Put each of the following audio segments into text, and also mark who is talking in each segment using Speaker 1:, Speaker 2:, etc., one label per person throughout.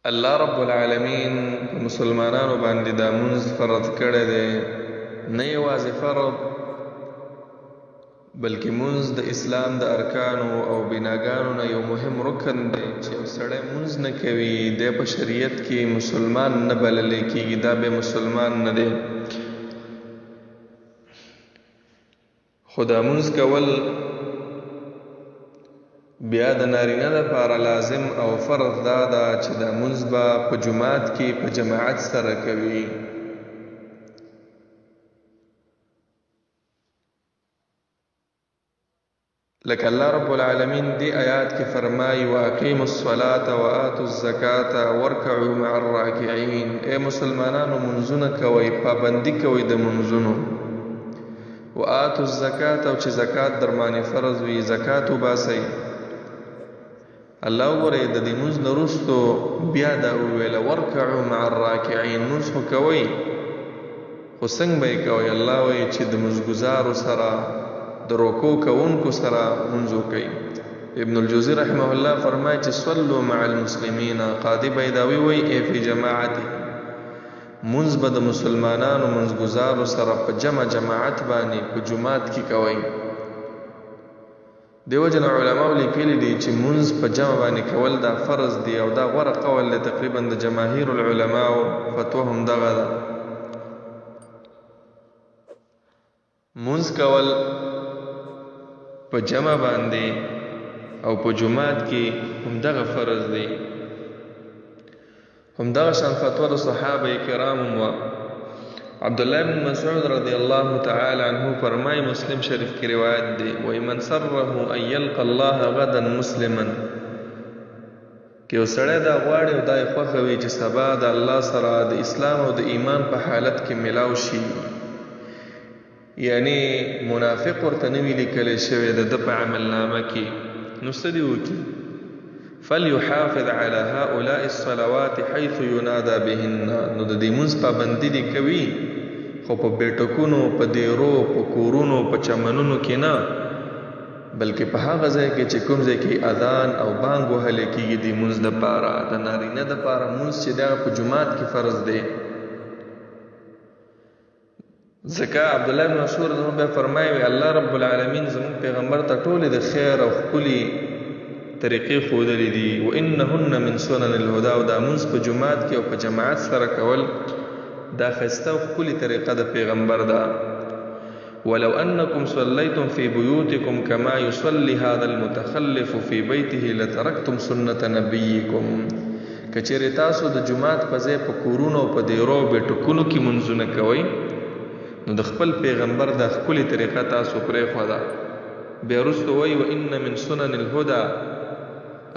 Speaker 1: الله رب العالمین په مسلمانانو باندې دا مونځ فرض کړی دی، نه یوازې فرض بلکې مونځ د اسلام د ارکانو او بناګانو نه یو مهم رکن دی چې یو سړی مونځ نه کوي دی په شریعت کې مسلمان نه بللی کیږي، دا به مسلمان نه دی. خو دا مونځ کول بیا د نارینه لپاره لازم او فرض دا ده چې دا مونځ به په جومات کې په جماعت سره کوي. لکه الله رب العالمین دې آیات کې فرمایي واقیموا الصلاة وآتوا الزکاة وارکعوا مع الراکعین. اے مسلمانانو منځونه کوئ، پابندي کوئ د منځونو. وآتوا الزکاة، او چې زکات در باندې فرض وي زکات وباسئ. الله وګورئ د دې مونځ نه وروسته بیا دا وویله ورکعوا مع الراکعین. مونځ خو کوئ خو څنګه به یې کوئ؟ الله وایي چې د مونځګزارو سره، د رکوع کوونکو سره مونځ وکړئ. ابن الجوزي رحمه الله فرمایي چې صلوا مع المسلمین. قاضي بيضاوي وایي ای فی جماعته، مونځ به د مسلمانانو مونځګزارو سره په جمع جماعت باندې په جومات کې کوئ. دیو جن علماء لیکلي دي چې مونځ په جمع باندې کول دا فرض دی او دا غوره قول دی، تقریبا د جماهیر العلماء فتوا هم دغه ده. مونځ کول په جمع باندې او په جومات کې هم دغه فرض دی. هم دغه شان فتوا د صحابه کرام وه. عبد الله بن مسعود رضی الله تعالی عنه فرمای، مسلم شریف کې روایت دی، وای من سره ان يلقى الله غدا مسلما، که یو سړی دا غواړي او دا یې خوښه وي چې سبا د الله سره د اسلام او د ایمان په حالت کې ملاو شي، یعنی منافق ورته نه وي لیکل شوی د ده په عملنامه کې، نو څه دې وکړي؟ فليحافظ على هؤلاء الصلوات حيث ينادى بهن. نو د دې مونځ پابندي دې کوي، خو په بیټکونو، په دیرو، په کورونو، په چمنونو کې نه، بلکې په هغه ځای کې چې کوم ځای کې اذان او بانګ وهل کېږي د مونځ دپاره. د نارینه دپاره مونځ چې دغه په جومات کې فرض دی. ځکه عبدالله بن مسعود رضی الله عنه فرمایي وی الله رب العالمین زموږ پیغمبر ته ټولې د خیر او ښکلي طریقې ښودلې دي، وانهن من سنن الهدى. او دا مونځ په جومات کې او په جماعت سره کول دا ښایسته او ښکلي طریقه د پیغمبر ده. ولو انکم صلیتم فی بیوتکم کما یصلی هذا المتخلف فی بیته لترکتم سنة نبیکم. که چېرې تاسو د جومات په ځای په کورونو او په دیرو او بیټکونو کې مونځونه کوئ نو د خپل پیغمبر دا ښکلې طریقه تاسو پرېښوده. بیا وروسته وایي وان من سنن الهدى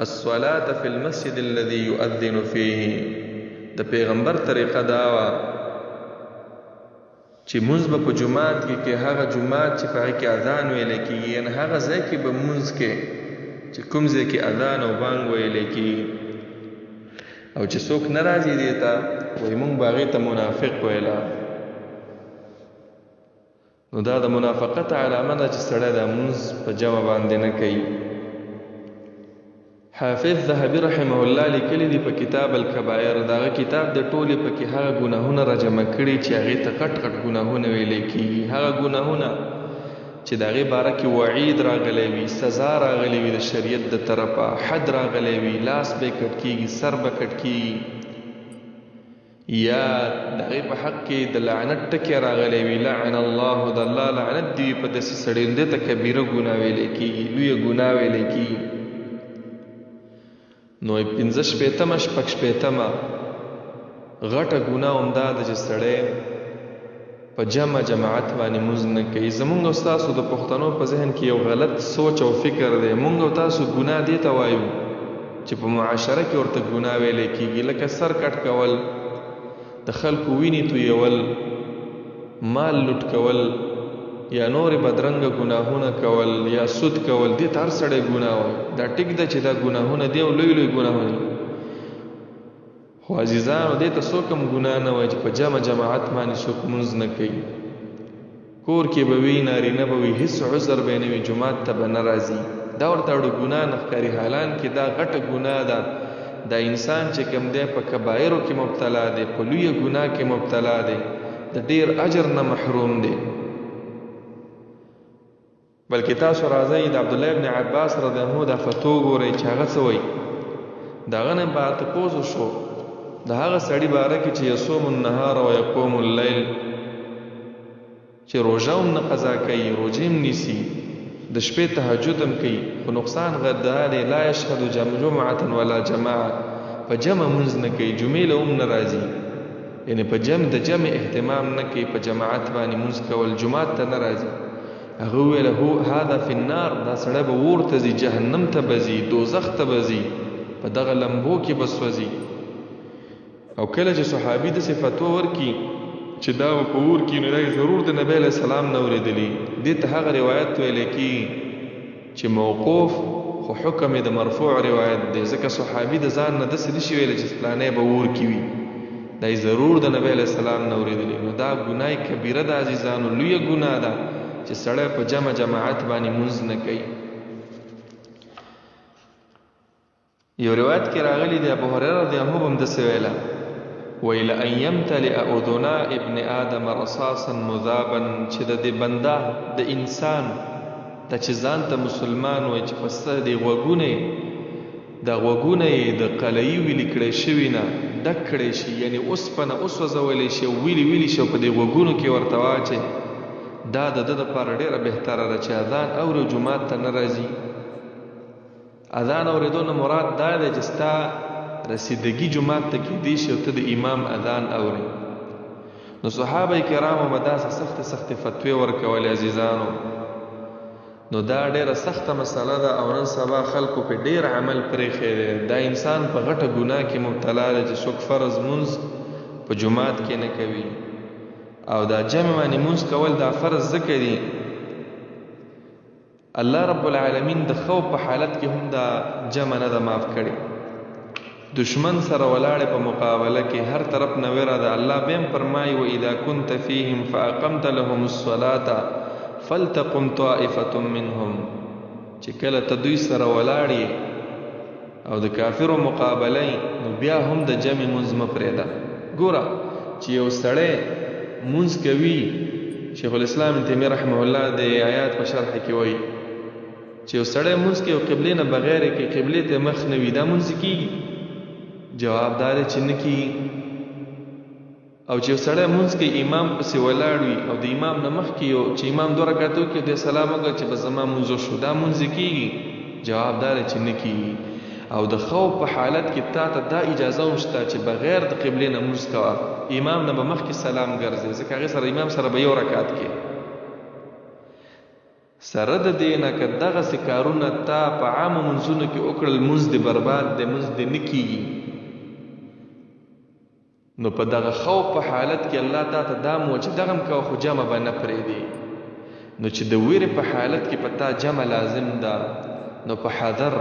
Speaker 1: الصلاة فی المسجد الذي يؤذن فيه. د پیغمبر طریقه دا وه چې مونځ به په جومات کې کې، هغه جومات چې په هغه کې اذان ویل کېږي، یعنې هغه ځای کې به مونځ کې چې کوم ځای کې اذان او بانګ ویل کېږي. او چې څوک نه راځي دې ته وایي مونږ به هغې ته منافق ویله. نو دا د منافقت علامه ده چې سړی دا مونځ په جمع باندې نه کوي. حافظ ذهبي رحمه الله لیکلي دي په کتاب الکبائر، دغه کتاب د ټولې پکې هغه ګناهونه راجمع کړي چې هغې ته غټ غټ ګناهونه ویلی کېږي، هغه ګناهونه چې د هغې باره کې وعید راغلی وي، سزا راغلی وي د شریعت د طرفه، حد راغلی وي، لاس به یې کټ کېږي، سر به کټ کېږي، یا د هغې په حق کې د لعنت ټکی راغلی وي، لعن الله، د الله لعنت دې وي په داسې سړي، نو دې ته کبیره ګناه ویلی کېږي، لویه ګناه ویلی کېږي. نو 65مه 66مه غټه ګناه هم دا ده چې سړی په جمع جماعت باندې مونځ نه کوي. زمونږ او ستاسو د پښتنو په ذهن کې یو غلط سوچ او فکر دی. مونږ او تاسو ګناه دې ته وایو چې په معاشره کې ورته ګناه ویلی کېږي، لکه سر کټ کول، د خلکو وینې تویول، مال لوټ کول، یا نورې بدرنګه ګناهونه کول، یا سود کول، دې ته هر سړی ګناه وایي. دا ټیک ده چې دا ګناهونه دي او لوی لوی ګناهونه دي، خو عزیزانو دې ته څوک هم ګناه نه وایي چې په جمع جماعت باندې څوک مونځ نه کوي. کور کې به وي، نارینه به وي، هیڅ عذر به نه وي، جومات ته به نه راځي، دا ورته اړو ګناه نه ښکاري، حالان کې دا غټه ګناه ده. دا انسان چې کوم دی په کبایرو کې مبتلا دی، په لویه ګناه کې مبتلا دی، د ډیر اجر نه محروم دی. بلکې تاسو راځئ د عبدالله ابن عباس رضی الله عنه دا فتو ګورئ چې هغه څه وایي. د هغه نه به تپوس وشو د هغه سړي باره کې چې یصوم النهار و یقوم اللیل، چې روژه هم نه قضا کوي، روژې هم نیسي، د شپې تهجد هم کوي، خو نقصان غ دا دی لا یشهد جمعة ولا جماعة، په جمع مونځ نه کوي، جمعې له هم نه راځي، یعنې په جمع د جمع اهتمام نه کوي، په جماعت باندې مونځ کول، جومات ته نه راځي. هغه وویل هو هذا فی النار، دا سړی به اور ته ځي، جهنم ته به ځي، دوزخ ته به ځي، په دغه لمبو کې به سوځي. او کله چې صحابي داسې فتوا ورکړي چې دا به په اور کې، نو دا یې ضرور د نبی علیه السلام نه اورېدلي. دې ته هغه روایت ویل کېږي چې موقوف، خو حکم یې د مرفوع روایت دی، ځکه صحابي د ځان نه داسې نشي ویلی چې فلانی به اور کې وي، دا یې ضرور د نبی علیه السلام نه اورېدلي. نو دا ګناه کبیره ده عزیزانو، لویه ګناه ده چې سړی په جمع جماعت باندې مونځ نه کوي. یو روایت کې راغلی دی، ابو هريره رضی الله عنه هم داسې ویله، ویل ان يمتلئ اذنا ابن آدم رصاصا مذابا، چې د دې بنده د انسان ته چې ځان ته مسلمان وای، چې په سر دې غوږونه د غوږونه یې د قلعي ویلي کړی شوي نه ډک کړی شي، یعنې اوسپنه وسوځولی شي او ویلي ویلي شي او په دې غوږونو کې ورته واچوي، دا د ده دپاره ډېره بهتره ده چې اذان اوري او جومات ته نه راځي. اذان اورېدو نه مراد دا دی چې ستا رسیدګي جومات ته کېدی شي او ته د امام اذان اورې. نو صحابه کرامو به داسې سختې سختې فتوې ورکولې عزیزانو. نو دا ډېره سخته مسله ده او نن سبا خلکو پې ډېر عمل پرېښی دی. دا انسان په غټه ګناه کې مبتلا دی چې څوک فرض مونځ په جومات کې نه کوي، او دا جمع باندې مونځ کول دا فرض ځکه دی، الله رب العالمین د خوف په حالت کې هم دا جمع نه ده معاف کړې. دشمن سره ولاړې په مقابله کې هر طرف نه ویره ده، الله بیا هم فرمایي و اذا كنت فیهم فاقمت لهم الصلاة فلتقم طائفة منهم، چې کله ته دوی سره ولاړ یې او د کافرو مقابله نو بیا هم د جمع مونځ مه پرېږده. ګوره چې یو سړی مونځ کوي، شیخ الاسلام ابن تیمیه رحمه الله د آیات په شرح کې وایي چې یو سړی مونځ کوي او قبلې نه بغیر یې کوي، قبلې ته مخ نه وي، دا مونځ کېږي؟ جواب دا دی چې نه کېږي. او چې یو سړی مونځ کوي امام پسې ولاړ وي او د امام نه مخکې یو چې امام دوه رکعته وکړي دی سلام وکړي چې بس زما مونځ وشو، دا مونځ کېږي؟ جواب دا دی چې نه کېږي. او د خوف په حالت کې تا ته دا اجازه هم شته چې بغیر د قبلې نه مونځ کوه، امام نه به مخکې سلام ګرځې، ځکه هغې سره امام سره به یو رکعت کې. سره د دې نه که دغسې کارونه تا په عامو مونځونو کې وکړل، مونځ دې برباد دی، مونځ دې نه کېږي. نو په دغه خوف په حالت کې الله تا ته دا مو چې دغه هم کوه خو جمع به نه پرېږدې. نو چې د ویرې په حالت کې په تا جمع لازم ده، نو په حذر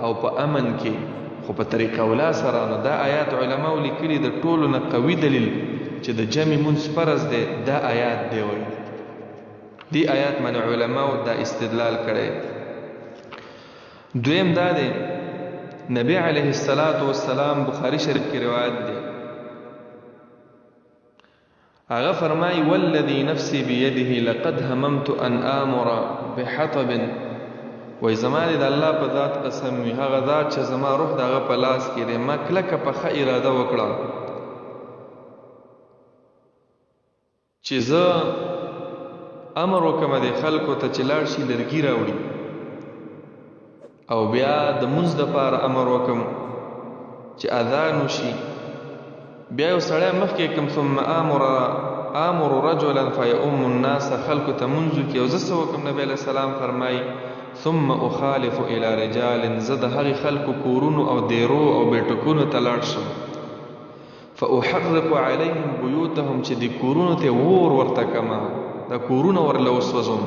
Speaker 1: او په امن کې خو په طریقه اولا سره. نو دا آیات علماو لیکلي د ټولو نه قوي دلیل چې د جمع مونځ فرض دی دا آیات دی. وایي دې آیات باندې علماو دا استدلال کړی. دویم دا دی، نبی علیه الصلاة والسلام بخاری شریف کې روایت دی، هغه فرمایي والذي نفسي بيده لقد هممت ان آمر بحطب، وای زما دې د الله په ذات قسم وي، هغه ذات چې زما روح د هغه په لاس کې دی، ما کلکه پخه اراده وکړه چې زه امر وکم د خلکو ته چې لاړ شي لرګي راوړي، او بیا د مونځ دپاره امر وکم چې اذان وشي، بیا یو سړی مخکې کم ثم آمر رجلا فیؤم الناس، خلکو ته مونځ وکړي او زه څه وکم؟ نبی علیه السلام فرمایي ثم اخالف الی رجال، زه د هغې خلکو کورونو او دیرو او بیټکونو ته لاړ شم، فاحرق علیهم بیوتهم، چې د کورونو ته اور ورته کما، دا کورونه ورله وسوځوم.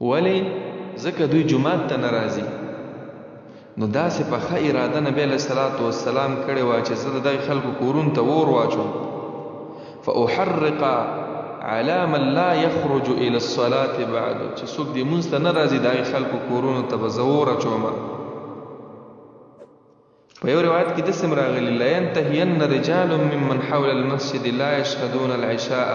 Speaker 1: ولې؟ ځکه دوی جومات ته نه راځي. نو داسې پخه اراده نبی علیه الصلاة والسلام کړې وه چې زه د دغې خلکو کورونو ته اور واچوم، فاحرق على من لا يخرج الى الصلاة بعد، چې څوک دې مونځ ته نه راځي د هغې خلکو کورونو ته به زه اور اچوم. په یو روایت کې داسې هم راغلي، لینتهین رجال ممن حول المسجد لا یشهدون العشاء،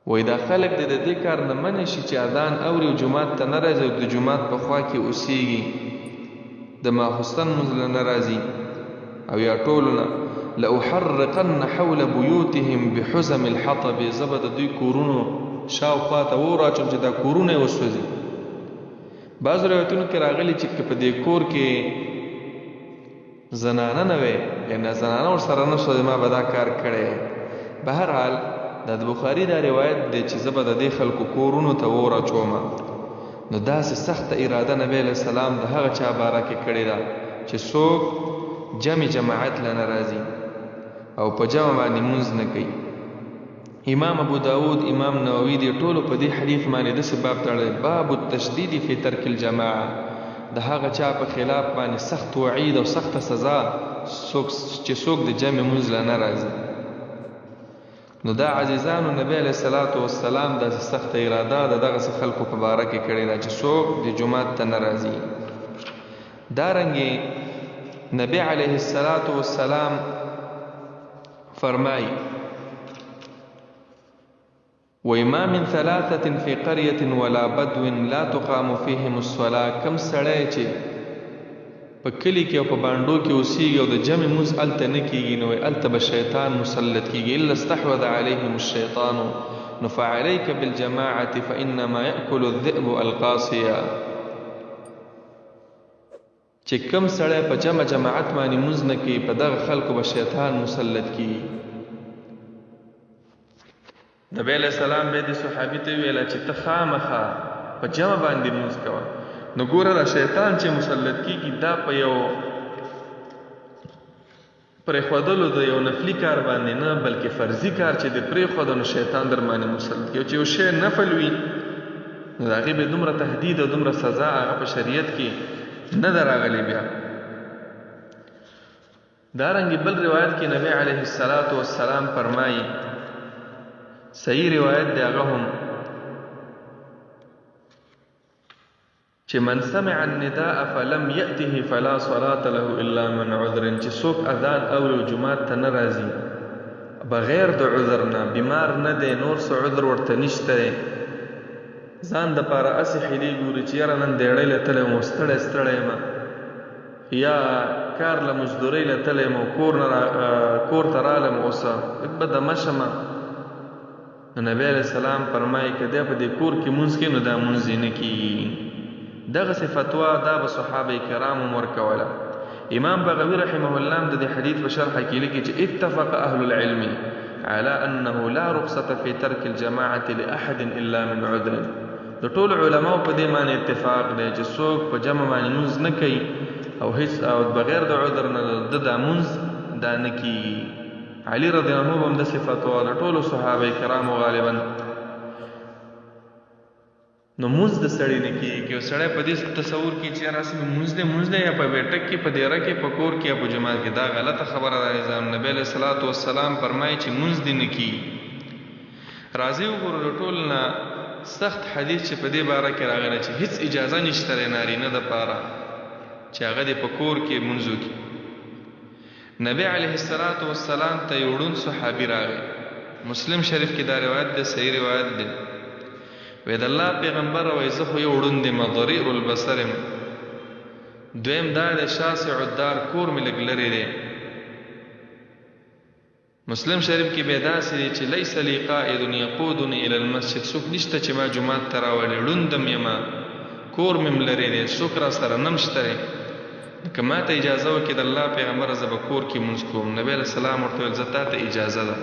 Speaker 1: وایي دا خلک دې د دې کار نه منع شي چې اذان اوري او جومات ته نه راځي او د جومات په خوا کې اوسیږي، د ماخوستن لمونځ له نه راځي او یا ټولو نه. لأحرقن حول بیوتهم بحزم الحطب، زه به د دوی کورونو شاوخوا ته اور اچوم چې دا کورونه یې وسوځي. بعضو روایتونو کې راغلي چې که په دې کور کې زنانه نه وي، یعنی زنانه ورسره نه شوه، ما به دا کار کړی. بهرحال دا د بخاري دا روایت دی چې زه به د دې خلکو کورونو ته اور اچوم. نو داسې سخته اراده نبی علیه السلام د هغه چا باره کې کړې ده چې څوک جمع جماعت له نه راځي او په جمع باندې مونځ نه کوي. امام ابو داود، امام نووي دې ټولو په دې حدیث باندې داسې باب تړلی، باب التشدید فی ترک الجماعه، د هغه چا په خلاف باندې سخت وعید او سخته سزا څوک چې څوک د جمع مونځ له نه راځي. نو دا عزیزانو نبی علیه الصلاة والسلام داسې سخته اراده د دغسې خلکو په باره کې کړې ده چې څوک د جومات ته نه راځي. دارنګې نبی علیه الصلاة والسلام فرمایي، وایي ما من ثلاثة في قرية ولا بدو لا تقام فيهم الصلاة، کم سړی چې په کلي کې او په بانډو کې اوسیږي او د جمع مونځ هلته نه کیږي، نو وایي هلته به شیطان مسلط کیږي، الا استحوذ عليهم الشیطان، نو فعليك بالجماعة فإنما يأكل الذئب القاصية. چې کوم سړی په جمع جماعت باندې مونځ نه کوي، په دغه خلکو به شیطان مسلط کیږي. نبی علیه السلام به دې صحابي ته ویله چې ته خامخا په جمع باندې مونځ کوه. نو ګوره دا شیطان چې مسلط کیږي، دا په یو پرېښودلو د یو نفلي کار باندې نه، بلکې فرضي کار چې دې پرېښود نو شیطان در باندې مسلط کیږي. چې یو شی نفل وي نو د هغې به دومره تهدید او دومره سزا هغه په شریعت کې نه ده راغلې. بیا دارنګې بل روایت کې نبی علیه الصلاة والسلام فرمایي، صحیح روایت دی هغه هم، چې من سمع النداء فلم يأته فلا صلاة له الا من عذر، چې څوک اذان اوري او جومات ته نه راځي بغیر د عذر نه، بیمار نه دی، نور څه عذر ورته نشته دی، ځان د پاره هسې حیلې ګوري چې یاره نن دیړۍ له تللی وم، ستړی ستړی یم، یا کار له مزدورۍ له تللی یم او کور نه کور ته رالم، اوس لږ به دمه شم. نو نبی علیه السلام فرمایي که دی په دې کور کې مونځ کوي نو دا مونځ یې نه کېږي. دغسې فتوا دا به صحابه کرام هم ورکوله. امام بغوي رحمه الله هم د دې حدیث په شرح کې لیکي چې اتفق اهل العلم على انه لا رخصة في ترك الجماعة لأحد الا من عذر. د ټولو علماو په دې معنی اتفاق دی چې څوک په جمع باندې مونځ نه کوي او هیڅ او بغیر د عذر نه د دا مونځ دا نه کیږي. علی رضی الله عنه هم داسې فتوا د ټولو صحابه کرامو غالبا. نو مونځ د سړي نه کېږي. که یو سړی په دې تصور کې چې یاره هسې مې مونځ دی مونځ دی، یا په بیټک کې، په دیره کې، په کور کې یا په جومات کې، دا غلطه خبره ده. عزیزانو نبی علیه الصلاة والسلام فرمایي چې مونځ دې نه کېږي. راځئ وګورو د ټول نه سخت حدیث چې په دې باره کې راغلی چې هیڅ اجازه نشته دی نارینه دپاره چې هغه دې په کور کې مونځ وکړي. نبی علیه الصلاة والسلام ته یو ړوند صحابي راغی. مسلم شریف کې دا روایت دی، صحیح روایت دی. وی د الله پیغمبر وای زه خو یو ړوند یم، ضریر البصر یم. دویم دا دی شاسع الدار، کور مې لږ لرې دی. مسلم شریف کې به داسې دی چې لیس لی قائد یقودنی الی المسجد، څوک نشته چې ما جومات ته راولي، ړوندم یم، کور مې هم لرې دی، څوک را سره نم شته دی، که ما ته اجازه وکړي د الله پیغمبر زه به کور کې مونځ کوم. نبی علیه السلام ورته وویل زه تا ته اجازه ده.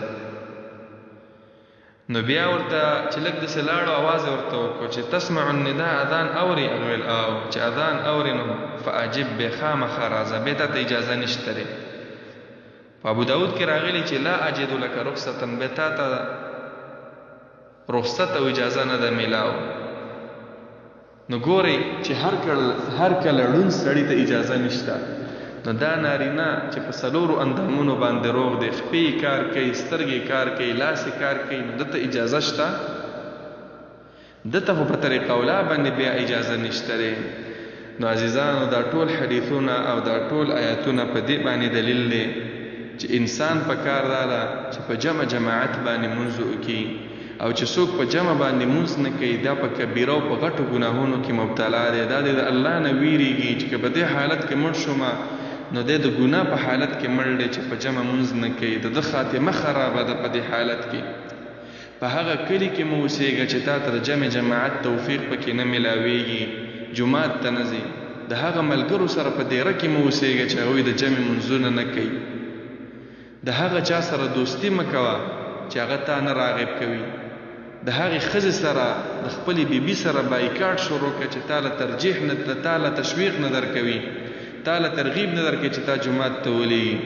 Speaker 1: نو بیا ورته چې لږ داسې لاړو اواز یې ورته وکړو چې تسمع النداء، اذان اوري؟ هغه ویل او. چې اذان اوري نو فاجب به، خامخا راځه، بیا تا ته اجازه نشته دی. په ابو داود کې راغلي چې لا اجد لک رخصة، بیا تا ته رخصت او اجازه نه ده میلاو. نو ګورئ چې هر کله ړوند سړي ته اجازه نشته، نو دا نارینه چې په څلورو اندامونو باندې روغ دی، خپې یې کار کوي، سترګې یې کار کوي، لاس یې کار کوي، نو ده ته اجازه شته؟ ده ته خو په طریقه اولا باندې بیا اجازه نشته دی. نو عزیزانو دا ټول حدیثونه او دا ټول آیاتونه په دې باندې دلیل دی چې انسان په کار دا ده چې په جمع جماعت باندې مونځ وکړي، او چې څوک په جمع باندې مونځ نه کوي دا په کبیره او په غټو ګناهونو کې مبتلا دی. دا دی د الله نه ویریږي چې که په دې حالت کې مړ شوم نو دی د ګناه په حالت کې مړ دی چې په جمع مونځ نه کوي، د ده خاتمه خرابه ده په دې حالت کې. په هغه کلي کې مه اوسېږه چې تا ته د جمع جماعت توفیق پکې نه ملاوېږي، جومات ته نه ځې. د هغه ملګرو سره په دېره کې مه اوسېږه چې هغوی د جمع مونځونه نه کوي. د هغه چا سره دوستي مه کوه چې هغه تا نه راغب کوي. د هغې ښځې سره، د خپلې بي بي سره بایکاټ شروع کړه چې تا له ترجیح نه، تا له تشویق نه درکوي، تا له ترغیب نه درکوي چې تا جومات ته ولېږي.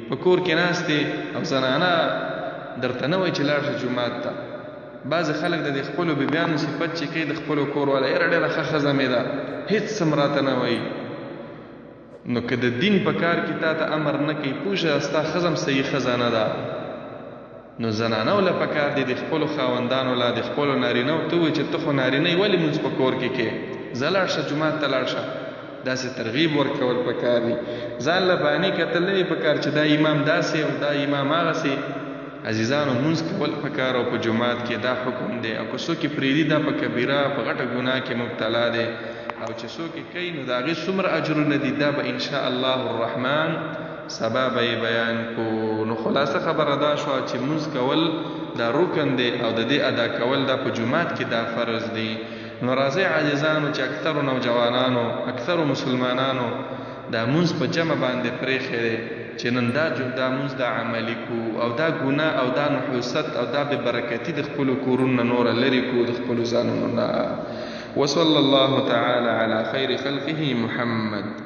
Speaker 1: په کور کې ناست یې او زنانه درته نه وایي چې لاړ شه جومات ته. بعضې خلک د دې خپلو بیبیانو صفت چې کوي د خپلو کور والا، یاره ډېره ښه ښځه مې ده، هېڅ څه هم راته نه وایي. نو که د دین په کار کې تا ته امر نه کوي، پوه شه ستا ښځه هم صحیح ښځه نه ده. نو زنانو له پکار دي د خپلو خاوندانو له د خپلو نارینه ته ووایي چې ته خو نارینه یې ولې لمونځ په کور کې کې، ځه لاړ شه جومات ته لاړ شه. داسې ترغیب ورکول پکار دي. ځان له بهانې کتل نه دي پکار چې دا امام داسې او دا امام هغسې. عزیزانو مونځ کول پکار او په جومات کې دا حکم دی، او که څوک یې پرېږدي دا په کبیره په غټه ګناه کې مبتلا دی، او چې څوک یې کوي نو د هغې څومره اجرونه دي دا به ان شاء الله الرحمن سبا به یې بیان کو. نو خلاصه خبره دا شوه چې مونځ کول دا رکن دی او د دې ادا کول دا په جومات کې دا فرض دی. نو راځئ عزیزانو چې اکثرو نوجوانانو، اکثرو مسلمانانو دا مونځ په جمع باندې پرېښی دی چې نن دا دا مونځ دا عملي کو او دا ګناه او دا نحوست او دا بې برکتي د خپلو کورونو نه نوره لرې کو د خپلو ځانونو نه. وصلی الله تعالی علی خیر خلقه محمد.